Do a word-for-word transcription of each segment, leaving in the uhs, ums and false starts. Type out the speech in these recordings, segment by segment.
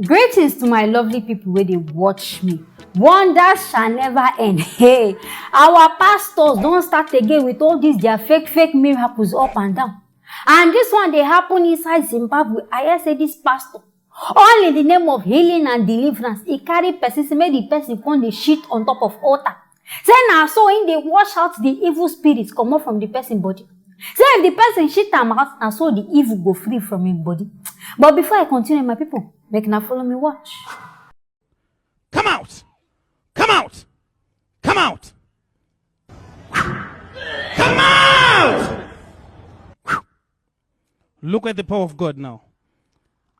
Greetings to my lovely people wey dey watch me. Wonders shall never end. Hey, our pastors don start again with all these their fake fake miracles up and down. And this one dey happen inside Zimbabwe. I hear say this pastor, all in the name of healing and deliverance, e carry person say make the person come dey shit on top of altar. Say na so im dey wash out the evil spirits comot from the person body. Say if the person shit am out, na so the evil go free from im body. But before I continue, my people, make una follow me watch. Come out! Come out! Come out! Come out! Look at the power of God now.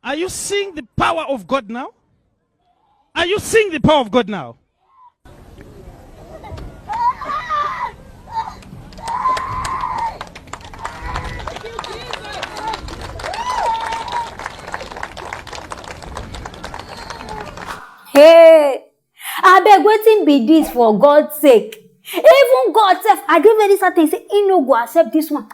Are you seeing the power of God now? Are you seeing the power of God now? Hey, abeg, wetin be this, for God sake? Even God sef, I dey very certain say he no go accept this one.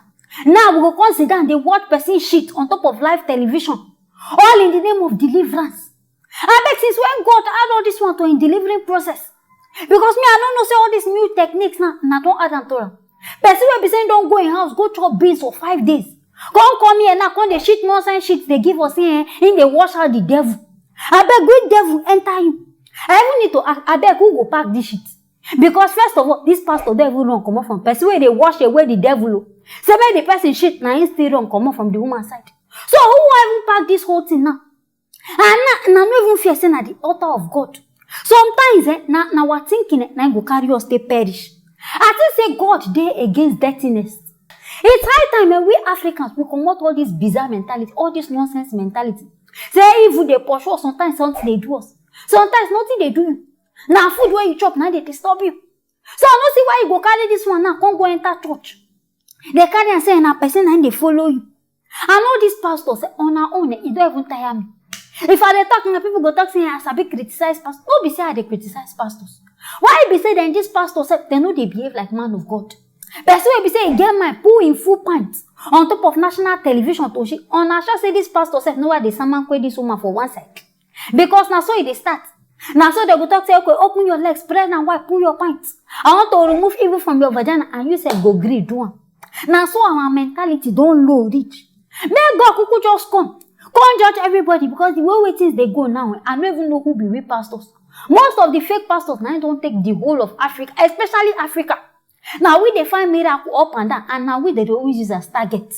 Now we go come sit down dey watch person shit on top of live television, all in the name of deliverance. Abeg, since when God add all this one to im delivering process? Because me, I no know say all these new techniques now na don add am to am. Person wey be say im don go im house go chop beans for five days, come come here now come dey shit nonsense shit dey give us say eh, im dey wash out the devil. Abeg, which devil enter you? I even need to ask, abeg, who go pack this shit? Because first of all, this pastor don even run comot from person wey dey wash away the devil o. Say make the person shit, na im still run comot from the woman side. So who wan even pack this whole thing now? And na na no even fear say na the altar of God. Sometimes eh, na na our thinking eh, na im go carry us take perish. I think say God dey against dirtiness. It's high time eh, we Africans we comot all this bizarre mentality, all this nonsense mentality. Say evil dey pursue us, sometimes something dey do us, sometimes nothing dey do you. Na food wey you chop na dey disturb you. So I no see why you go carry this one now come go enter church. Dey carry am say na person na im dey follow you. And all these pastors eh, on her own eh, e don even tire me. If I dey talk na people go talk say I sabi criticize pastors. No be say I dey criticize pastors. Why e be say dem this pastor sef dem no dey behave like man of God? Person wey be say e get mind pull im full pant on top of national television to shit, una sure say this pastor sef know why dey samanque this woman for one side? Because na so e dey start. Na so dem go talk say, okay, open your leg, spread am wide, pull your pant. I want to remove evil from your vagina, and you sef go gree do am. Na so our mentality don low reach. Make God kuku just come, come judge everybody, because the way wey things dey go now, I no even know who be we pastors. Most of the fake pastors na im don take the whole of Africa, especially Africa. Na we dey find miracle up and down, and na we dey dey always use as target.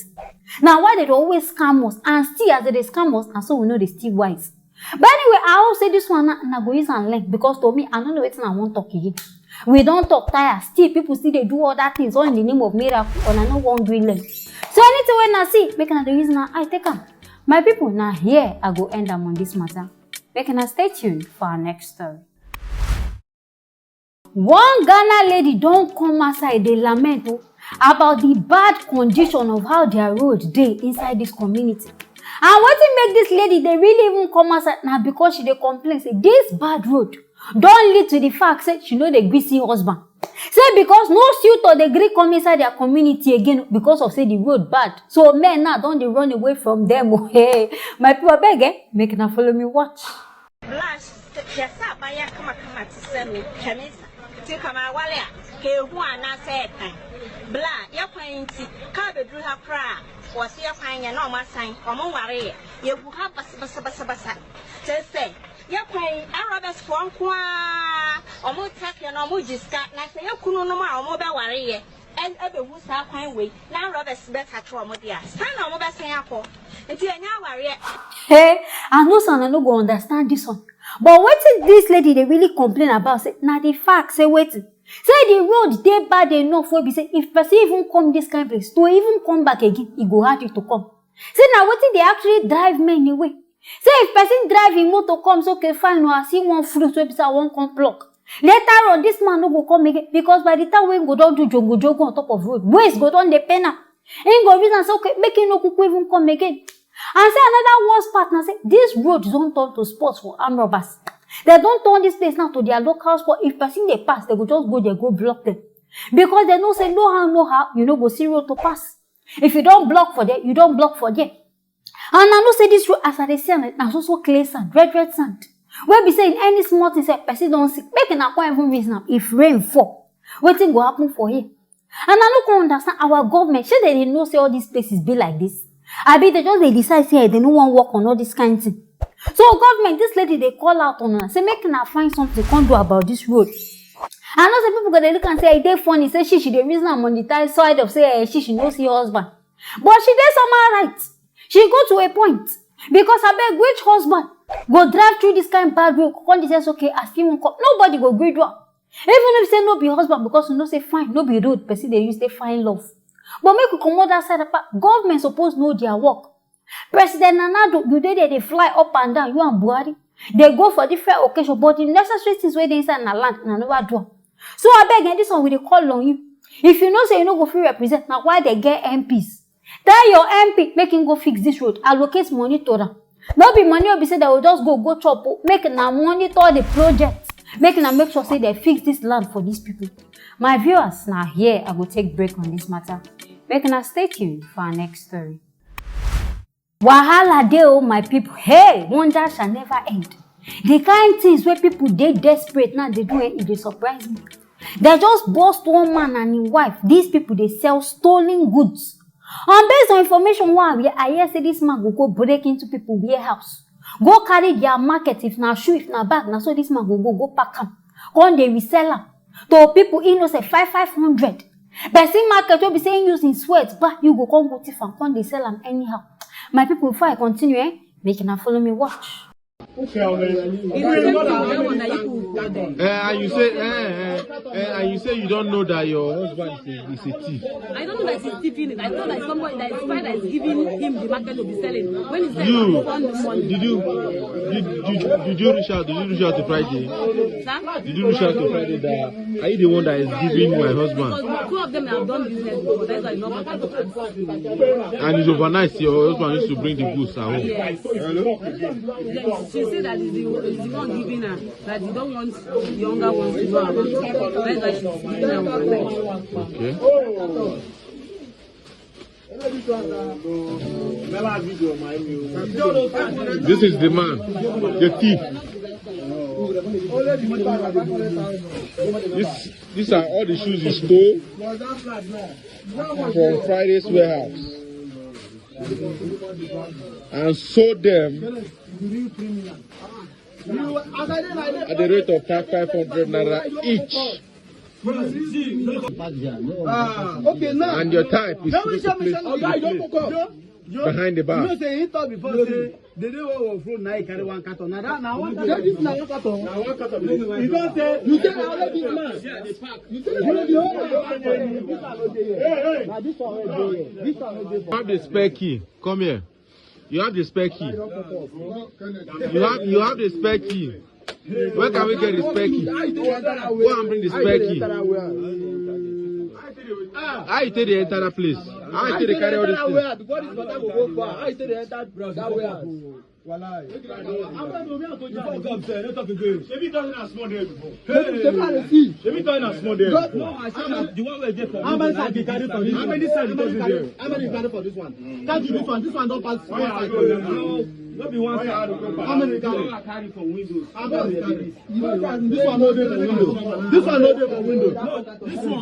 Na why dey dey always scam us, and still as dey dey scam us, na so we no dey still wise. But anyway, I hope say this one na na go use am learn, because to me, I no know wetin I wan talk again. We don talk tire, still people still dey do other things all in the name of miracle, and I no wan gree learn. So anything wey una see, make una dey use una eye take am. My people, na here I go end am on this matter. Make una stay tuned for our next story. One Ghana lady don come outside dey lament o about the bad condition of how their road dey inside this community. And wetin make this lady dey really even come outside na because she dey complain say this bad road don lead to the fact say she no dey gree see husband. Say because no suitor dey gree come inside their community again because of say the road bad. So men now don dey run away from them o. Hey, my people, abeg eh, make una follow me watch. Bla yɛsɛ abayɛ kamakama te sɛ me kɛne sa ti kama awale a ka ehu anaasɛ ɛtan. Bla yɛ kwan nti kaa bɛduru ha koraa a wɔse yɛ kwan yɛ na ɔmo asan ɔmo nware yɛ yɛgu ha basabasabasabasa kyerɛ sɛ yɛ kwan yi arɔbɛsfoɔ nko ara ɔmo take yɛ na ɔmo gye sika na sɛ yɛ kunu nom a ɔmo bɛware yɛ ɛbɛwu saa kwan wei na rɔbɛs bɛkakye wɔn de a san na wɔn bɛsan akɔ nti ɛnyɛ awareɛ. Hey, I know say una no go understand this one, but wetin this lady dey really complain about say na the fact say wetin say the road dey bad enough wey be say if person even come this kind place to even come back again e go hard you to come. Say na wetin dey actually drive men away. Say if person drive im motor come say okay fine o, I see one fruit wey be say I wan come pluck. Later on this man no go come again because by the time wey im go don do jogo jogo on top of road, waist go don dey pain am. Im go reason say okay make im no kuku even come again. And say another worst part na say this road don turn to spot for armed robbers. Dem don turn this place now to their local spot. If person dey pass, dem go just go there go block dem because dem know say no how no how you no go see road to pass. If you don block for there, you don block for there. And I know say this road, as I dey see am, na so so clay sand, red red sand. Wey be say in any small thing, say person don sick, make una come even reason am. If rain fall, wetin go happen for here? And I no come understand our government. Shey dem dey know say all these places be like this? Abi dem just dey decide say dem no wan work on all this kind thing? So government, this lady dey call out on una say make una find something come do about this road. I know say people go dey look and say e dey funny, say she she dey reason am on the side of say eh, she she no see husband, but she dey somehow right. She go to a point, because abeg, which husband go drive through this kind bad road come dey say okay, as him come, nobody go gree do am. Even if say no be husband, because you know say fine, no be road person dey use take find love. But make we comot that side apart. Government suppose know their work. President Nana Addo, you dey there, dey fly up and down, you and Buhari. Dey go for different occasion, but the necessary things wey dey inside na land, na never do am. So abeg, eh, this one we dey call on you. If you know say you no go fit represent, na why dem get M Ps. Tell your M P make him go fix this road, allocate money to am. No be money wey be say dem go just go go chop o. Make una monitor the project. Make una make sure say dem fix this land for these people. My viewers, na here I go take break on this matter. Make una stay tuned for our next story. Wahala dey o, my people. Hey, wonder shall never end. The kind things wey people dey desperate now dey do, eh, e dey surprise me. Dem just burst one man and him wife. These people dey sell stolen goods. And based on information wey I hear, I hear say this man go go break into people warehouse, go carry their market, if na shoe, if na bag, na so this man go go go pack am, come dey resell am to people innocent, five five hundred. Person market wey be say him use him sweat buy, you go come go thief am, come dey sell am anyhow. My people, before I continue, eh, make una follow me watch. Okay, okay. It's the same thing with that one that you put there. Eh, and you say, eh, eh, eh, and you say you don't know that your husband is a, is a thief. I don't know that he's thieving it. I know that somebody, that is fine, that is giving him the market to be selling. When is that? You, on the money? Did you, did, did, did you reach out? Did you reach out to Friday? Sir? Did you reach out to Friday that, are you the one that is giving my husband? Because two of them have done business before. That's why it's not possible. And it's overnight your husband used to bring the goods at home. Yes. She said that is the, is the one giving her. That you don't want the younger ones to know about it. That's why she's giving them overnight. Okay. This is the man, the thief. This, these are all the shoes he stole from Friday's warehouse and sold them at the rate of five hundred naira each. Ah, okay, now. And your type is supposed to place, behind the bar. You know say he talk before say the day wey we flow na he carry one carton. Na that, na one carton. This na one carton. Na one carton. You don say, you say I already man. You say I already man. This one no dey here. Na this one wey dey here. This one no dey for. Have the spare key. Come here. You have the spare key. You have, you have the spare key. Where can we get the spare key? Go and bring the spare key. How you take dey enter that place? How you take dey carry all this thing? Before this matter go go far, how you take dey enter that way? Wallahi. Shebi talk na small dey before. Shebi I dey see. Shebi talk na small dey before. No, I said the one wey dey for. How many side you carry for this one? How many side you carry for this one? Carry this one. This one don pass one side. No be one side. How many you carry? Carry for windows. How many you carry? This one no dey for window. This one no dey for window.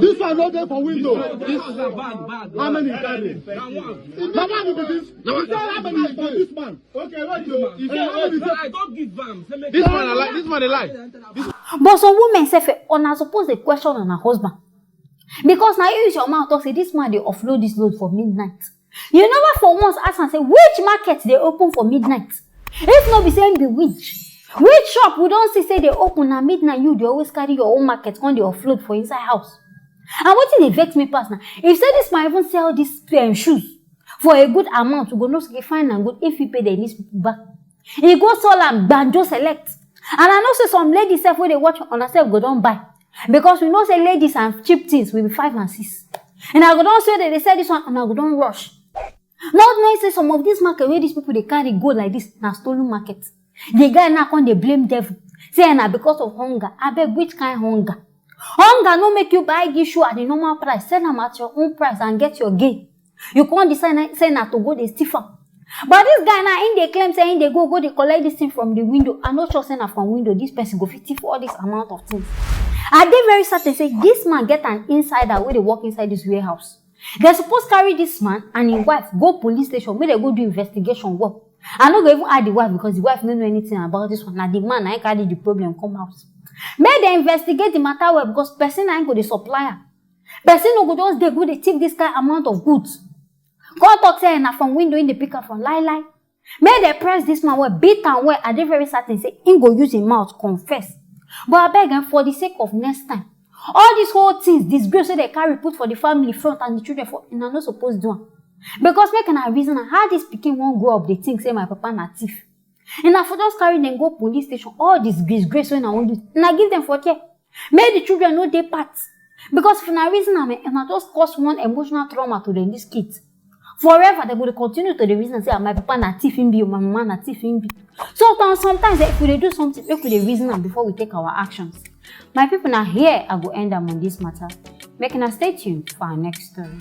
This one no dey for window. This one bad, bad. How many you carry? Na one. Na one be this. You say how many for this man? Okay, wait o. You say how many? I don give am. Say make. This man a lie. This man a lie. But some women sef, eh, una suppose dey question una husband. Because na you use your mouth talk say this man dey offload this load for midnight. You never for once ask am say which market dey open for midnight. If no be say him be witch, which shop we don see say dey open na midnight, you dey always carry your own market come dey offload for inside house? And wetin dey vex me pass na, if say this man even sell this, um, shoes for a good amount, we go know say fine and good, if he pay dem, these people back. He go sell am gbanjo select. And I know say some ladies sef wey dey watch una sef go don buy. Because we know say ladies and cheap things will be five and six. And I go don say that they sell this one and I go don rush. Not knowing say some of this market wey these people dey carry go like this na stolen market. The guy now come dey blame devil. Say na because of hunger. Abeg, which kind hunger? Hunger no make you buy this shoe at the normal price, sell am at your own price and get your gain. You come decide na, say na to go dey thief am. But this guy now, him dey claim say him dey go go dey collect this thing from the window. I no sure say na from window this person go fit thief all this amount of things. I dey very certain say this man get an insider wey dey work inside this warehouse. Dem suppose carry this man and him wife go police station make dem go do investigation work. I no go even add the wife because the wife no know anything about this one. Na the man na him carry the problem come house. Make dem investigate the matter well because person na him go dey supply am. Person no go just dey go dey thief this kind amount of goods. Come talk say na from window him dey pick am from lie lie. Make dem press this man well, beat am well. I dey very certain say him go use him mouth confess. But abeg, eh, for the sake of next time, all these whole things, disgrace wey dem carry put for the family front and the children for, una no suppose do am. Because make una reason am, how this pikin wan grow up dey think say my papa na thief? Una for just carry dem go police station, all this disgrace wey una wan do, una give dem for there. Make the children no dey part. Because if una reason am, eh, una just cause one emotional trauma to dem, these kids. Forever, dem go dey continue to dey reason say, "Ah, my papa na thief him be o, my mama na thief him be." So, um, sometimes, eh, if we dey do something, make we dey reason am before we take our actions. My people, na here I go end am on this matter. Make una stay tuned for our next story.